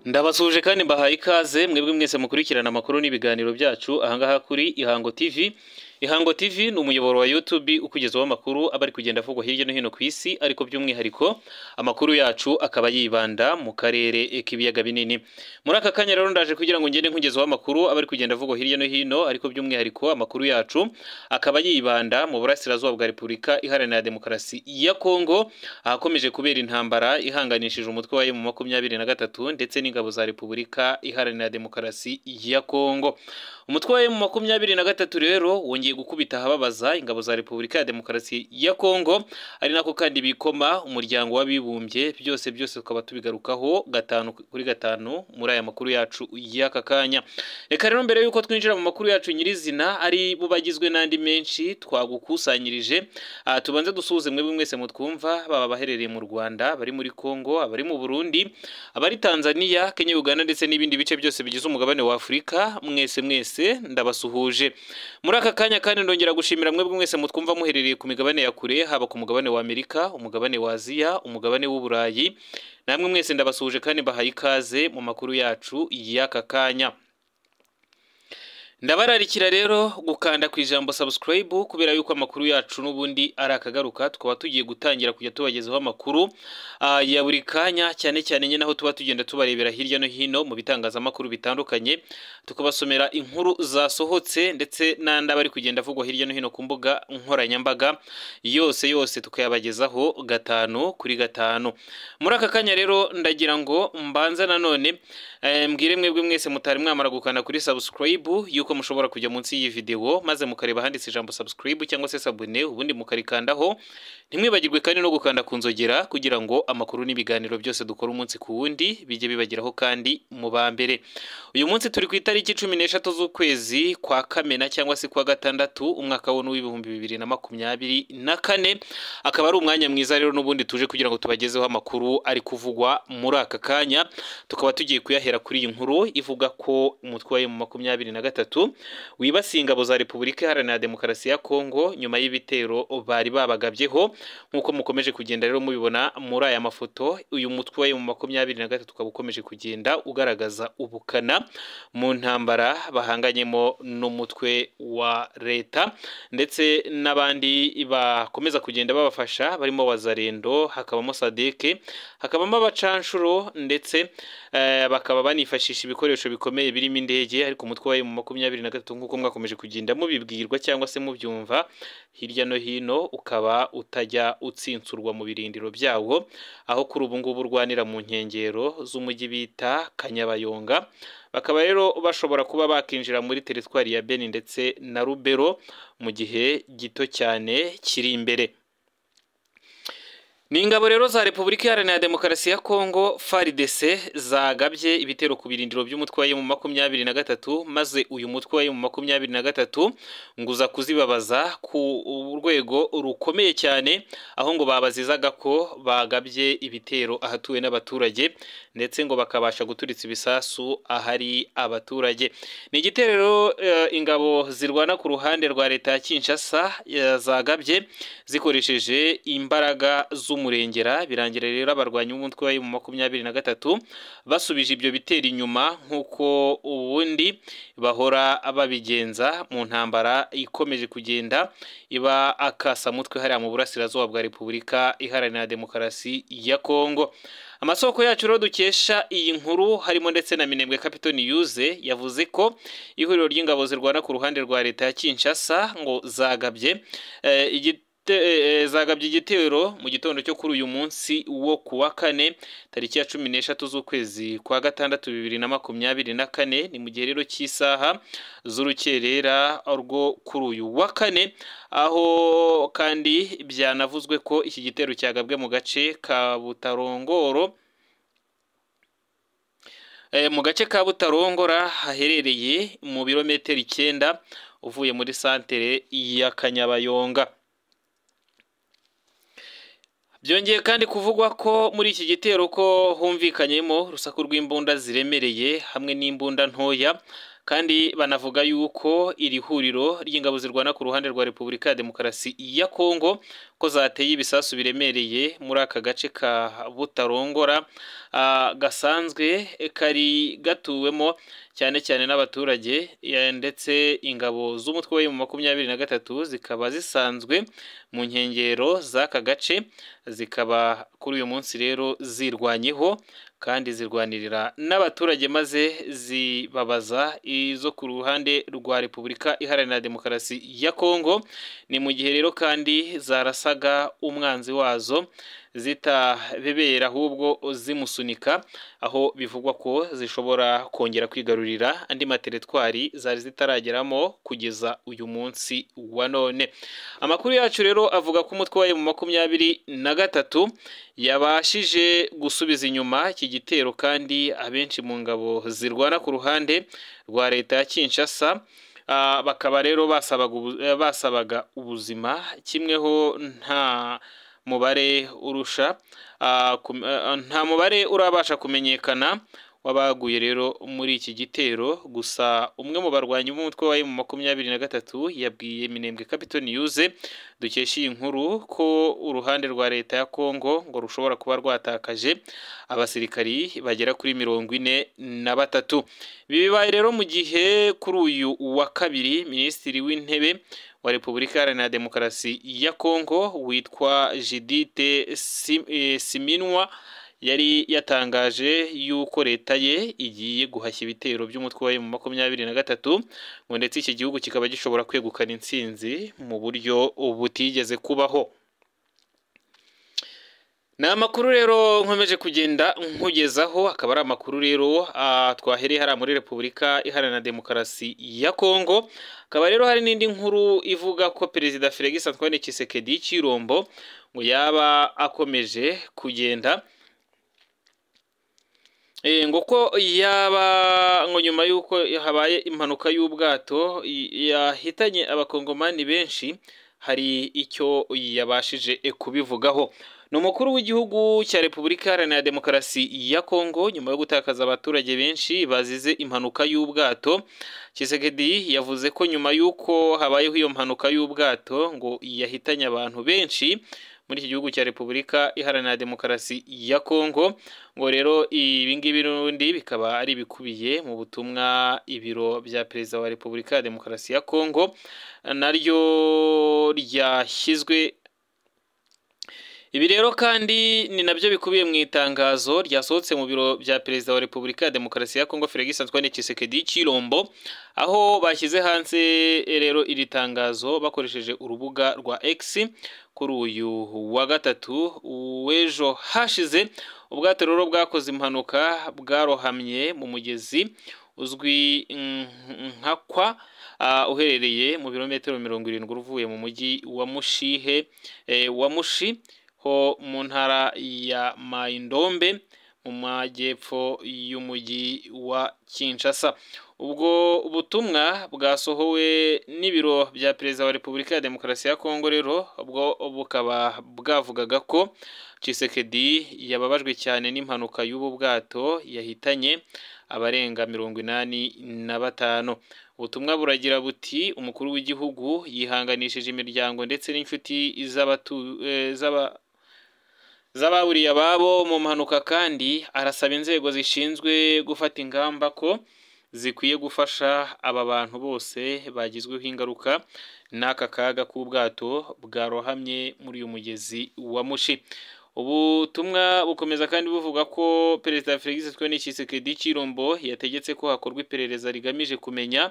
Ndabasuhuje kandi mbahaye ikaze mwebwe mwese mukurikirana amakuru n'ibiganiro byacu ahangaha kuri Ihango TV. Ihango TV ni umuyoboro wa YouTube ukugezaho amakuru aba ari kugenda avugwa hirya no hino ku isi, ariko by'umwihariko amakuru yacu akaba yibanda mu karere k'ibiyaga binini. Muri aka kanya rero ndaje kugira ngo ngende nkugezaho amakuru aba ari kugenda avugwa hirya no hino, ariko by'umwihariko amakuru yacu akaba yibanda mu burasirazuba bwa Repubulika Iharanira Demokarasi ya Kongo, ahakomeje kubera intambara ihanganishije umutwe wa M23 ndetse n'ingabo za Repubulika Iharanira Demokarasi ya Kongo. Umutwe wa M23 rero wongeye gukubita ahababaza ingabo za Repubulika ya Demokarasi ya Kongo, ari nako kandi bikoma umuryango w'abibumbye. Byose byose tukaba tubigarukaho 5 kuri 5 muri aya makuru yacu y'aka kanya. Reka rero mbere yuko twinjira mu makuru yacu nyirizina ari bubagizwe n'andi menshi twagukusanyirije, tubanze dusuhuze mwebwe mwese mutwumva, baba baherereye mu Rwanda, bari muri Kongo, abari mu Burundi, abari Tanzania, Kenya, Uganda ndetse n'ibindi bice byose bigize umugabane wa Afurika. Mwese mwese ndabasuhuje muri aka kanya. Kandi ndongera gushimira mwebwe mwese mutwumva muherereye ku migabane ya kure, haba ku mugabane wa Amerika, umugabane wa Aziya, umugabane w'Uburayi. Namwe mwese ndabasuhuje kandi mbahaye ikaze mu makuru yacu y'aka kanya. Ndabararikira rero gukanda ku ijambo subscribe, kubera yuko amakuru yacu n'ubundi ari akagaruka. Tukaba tugiye gutangira kujya tubagezaho amakuru ya buri kanya, cyane cyane nyine aho tuba tugenda tubarebera hirya no hino mu bitangazamakuru bitandukanye, tukabasomera inkuru zasohotse ndetse n'andi abari kugenda avugwa hirya no hino ku mbuga nkoranyambaga yose yose, tukayabagezaho 5 kuri 5. Muri aka kanya rero ndagira ngo mbanze nanone mbwire mwebwe mwese mutari mwamara gukanda kuri subscribe yuko mushobora kujya munsi y'iyi video maze mukareba handitse ijambo subscribe cyangwa se sabone, ubundi mukarikandaho. Ntimwibagirwe kandi no gukanda ku nzogera kugira ngo amakuru n'ibiganiro byose dukora umunsi ku wundi bijye bibageraho kandi mu ba mbere. Uyu munsi turi ku itariki 13 z'ukwezi kwa Kamena cyangwa se kwa gatandatu umwaka w'2024, akaba ari umwanya mwiza rero n'ubundi tuje kugira ngo tubagezeho amakuru ari kuvugwa muri aka kanya. Tukaba tugiye kuyahera kuri iyi nkuru ivuga ko umutwe wa M23 wibasiye ingabo za Repubulika Iharanira Demokarasi ya Kongo nyuma y'ibitero bari babagabyeho. Nkuko mukomeje kugenda rero mubibona muri aya mafoto, uyu mutwe wa M23 ukaba ukomeje kugenda ugaragaza ubukana mu ntambara bahanganyemo n'umutwe wa leta ndetse n'abandi bakomeza kugenda babafasha, barimo Wazarendo, hakabamo Sadeke, hakabamo abacanshuro ndetse bakaba banifashisha ibikoresho bikomeye birimo indege. Ariko umutwe wa M23 nkuko mwakomeje kugenda mubibwirwa cyangwa se mubyumva hirya no hino, ukaba utajya utsinsurwa mu birindiro byawo, aho kuri ubu ngubu urwanira mu nkengero z'umujyi bita Kanyabayonga. Bakaba rero bashobora kuba bakinjira muri teritwari ya Beni ndetse na Rubero mu gihe gito cyane kiri imbere. Ni ingabo rero za Repubulika Iharanira Demokarasi ya Kongo FARDC zagabye ibitero ku birindiro by'umutwe wa M23, maze uyu mutwe wa M23 nguza kuzibabaza ku rwego rukomeye cyane, aho ngo babazizaga ko bagabye ibitero ahatuwe n'abaturage ndetse ngo bakabasha guturitsa ibisasu ahari abaturage. Ni igitero ingabo zirwana ku ruhande rwa leta ya Kinshasa zagabye zikoresheje imbaraga z'umurengera, birangira rero abarwanyi b'umutwe wa M23 basubije ibyo bitero inyuma nkuko ubundi bahora babigenza mu ntambara ikomeje kugenda iba akasamutwe hariya mu burasirazuba bwa Repubulika Iharanira Demokarasi ya Kongo. Amasoko yacu rero dukesha iyi nkuru harimo ndetse na Minembwe Capital News yavuze ko ihuriro ry'ingabo zirwana ku ruhande rwa leta ya Kinshasa ngo zagabye igitero mu gitondo cyo kuri uyu munsi wo kuwa kane tariki ya 13 z'ukwezi kwa gatandatu 2024, ni mu gihe rero cy'isaha z'urukerera rwo kuri uyu wa kane, aho kandi byanavuzwe ko iki gitero cyagabwe mu gace ka Butarongoro, mu gace ka Butarongora haherereye mu birometero 9 uvuye muri santere ya Kanyabayonga. Byongeye kandi kuvugwa ko muri iki gitero ko humvikanyemo urusaku rw'imbunda ziremereye hamwe n'imbunda ntoya, Kandi banavuga yuko iri huriro ry'ingabo zirwana ku ruhande rwa Repubulika ya Demokarasi ya Kongo ko zateye ibisasu biremereye muri aka gace ka Butarongora, gasanzwe kari gatuwemo cyane cyane n'abaturage, ndetse ingabo z'umutwe wa M23 zikaba zisanzwe mu nkengero z'aka gace, zikaba kuri uyu munsi rero zirwanyeho kandi zirwanirira n'abaturage, maze zibabaza izo ku ruhande rwa Repubulika Iharanira Demokarasi ya Kongo. Ni mu gihe rero kandi zarasaga umwanzi wazo zitabebera ahubwo zimusunika, aho bivugwa ko zishobora kongera kwigarurira andi materitwari zari zitarageramo kugeza uyu munsi wa none. Amakuru yacu rero avuga ko umutwe wa M23 yabashije gusubiza inyuma iki gitero, kandi abenshi mu ngabo zirwana ku ruhande rwa leta ya Kinshasa bakaba rero basabaga ubuzima kimweho nta mubare urusha nta mubare urabasha kumenyekana wabaguye rero muri iki gitero. Gusa umwe mu barwanyi b'umutwe wa M23 yabwiye Minembwe Capital News dukesha iyi nkuru ko uruhande rwa leta ya Kongo ngo rushobora kuba rwatakaje abasirikari bagera kuri 43. Bibaye rero mu gihe kuri uyu wa kabiri Minisitiri w'Intebe wa Repubulika Iharanira Demokarasi ya Kongo witwa Judith Suminwa yari yatangaje yuko leta ye igiye guhashya ibitero by'umutwe wa M23, ngo ndetse iki gihugu kikaba gishobora kwegukana intsinzi mu buryo butigeze kubaho. Ni amakuru rero nkomeje kugenda nkugezaho, akaba ari amakuru rero twahereye hariya muri Repubulika Iharanira Demokarasi ya Kongo. Akaba rero hari n'indi nkuru ivuga ko Perezida Felix Antoine Tshisekedi Tshilombo ngo yaba akomeje kugenda ngo ko yaba ngo nyuma y'uko habaye impanuka y'ubwato yahitanye abakongomani benshi, hari icyo yabashije kubivugaho. Ni umukuru w'igihugu cya Repubulika Iharanira Demokarasi ya Kongo nyuma yo gutakaza abaturage benshi bazize impanuka y'ubwato. Tshisekedi yavuze ko nyuma y'uko habayeho iyo mpanuka y'ubwato ngo yahitanye abantu benshi muri iki gihugu cya Repubulika Iharanira Demokarasi ya Kongo, ngo rero ibi ngibi n'ubundi bikaba ari ibikubiye mu butumwa ibiro bya Perezida wa Repubulika ya Demokarasi ya Kongo naryo ryashyizwe. Ibi rero kandi ni nabyo bikubiye mu itangazo ryasohotse mu biro bya Perezida wa Repubulika ya Demokarasi ya Kongo Felix Antoine Tshisekedi Tshilombo, aho bashyize hanze rero iri tangazo bakoresheje urubuga rwa X kuri uyu wa gatatu w'ejo hashize. Ubwato rero bwakoze impanuka bwarohamye mu mugezi uzwi nka Kwa, uherereye mu birometero 70 uvuye mu mujyi wa Mushihe wa Mushi ho mu ntara ya Maindombe mu majyepfo y'umujyi wa Kinshasa. Ubwo butumwa bwasohowe n'ibiro bya Perezida wa Repubulika ya Demokarasi ya Kongo rero ubwo bukaba bwavugaga ko Tshisekedi yababajwe cyane n'impanuka y'ubu bwato yahitanye abarenga 85. Ubutumwa buragira buti: umukuru w'igihugu yihanganishije imiryango ndetse n'inshuti z'ababuriye ababo mu mpanuka, kandi arasaba inzego zishinzwe gufata ingamba ko zikwiye gufasha aba bantu bose bagizweho ingaruka n'aka kaga k'ubwato bwarohamye muri uyu mugezi wa Mushi. Ubutumwa bukomeza kandi buvuga ko Perezida Felix Antoine Tshisekedi Tshilombo yategetse ko hakorwa iperereza rigamije kumenya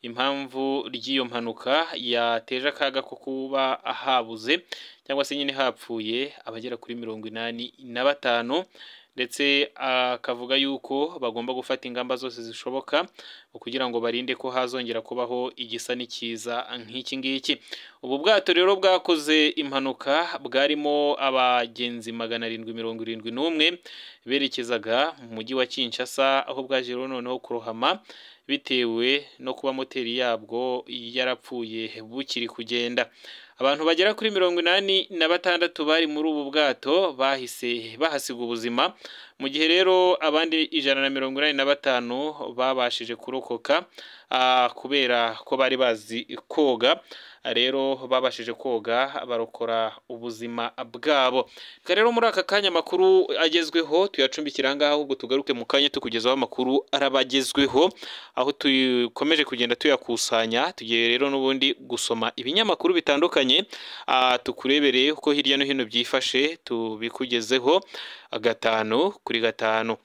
impamvu ry'iyo mpanuka yateje akaga ko kuba habuze cyangwa se nyine hapfuye abagera kuri 85, ndetse akavuga yuko bagomba gufata ingamba zose zishoboka kugira ngo barinde ko hazongera kubaho igisa n'ikiza nk'iki ngiki. Ubu bwato rero bwakoze impanuka bwarimo abagenzi 771 berekezaga mu mujyi wa Kinshasa, aho bwaje rero noneho kurohama bitewe no kuba moteri yabwo yarapfuye bukiri kugenda. Abantu bagera kuri 86 bari muri ubu bwato bahise bahasiga ubuzima, Mu gihe rero abandi 185 babashije kurokoka kubera ko bari bazi koga, rero babashije koga barokora ubuzima bwabo. Reka rero muri aka kanya amakuru agezweho tuyacumbikira aha ngaha, ahubwo tugaruke mu kanya tukugezaho amakuru arabagezweho aho dukomeje kugenda tuyakusanya. Tugiye rero n'ubundi gusoma ibinyamakuru bitandukanye, tukurebere uko hirya no hino byifashe, tubikugezeho 5 kuri 5.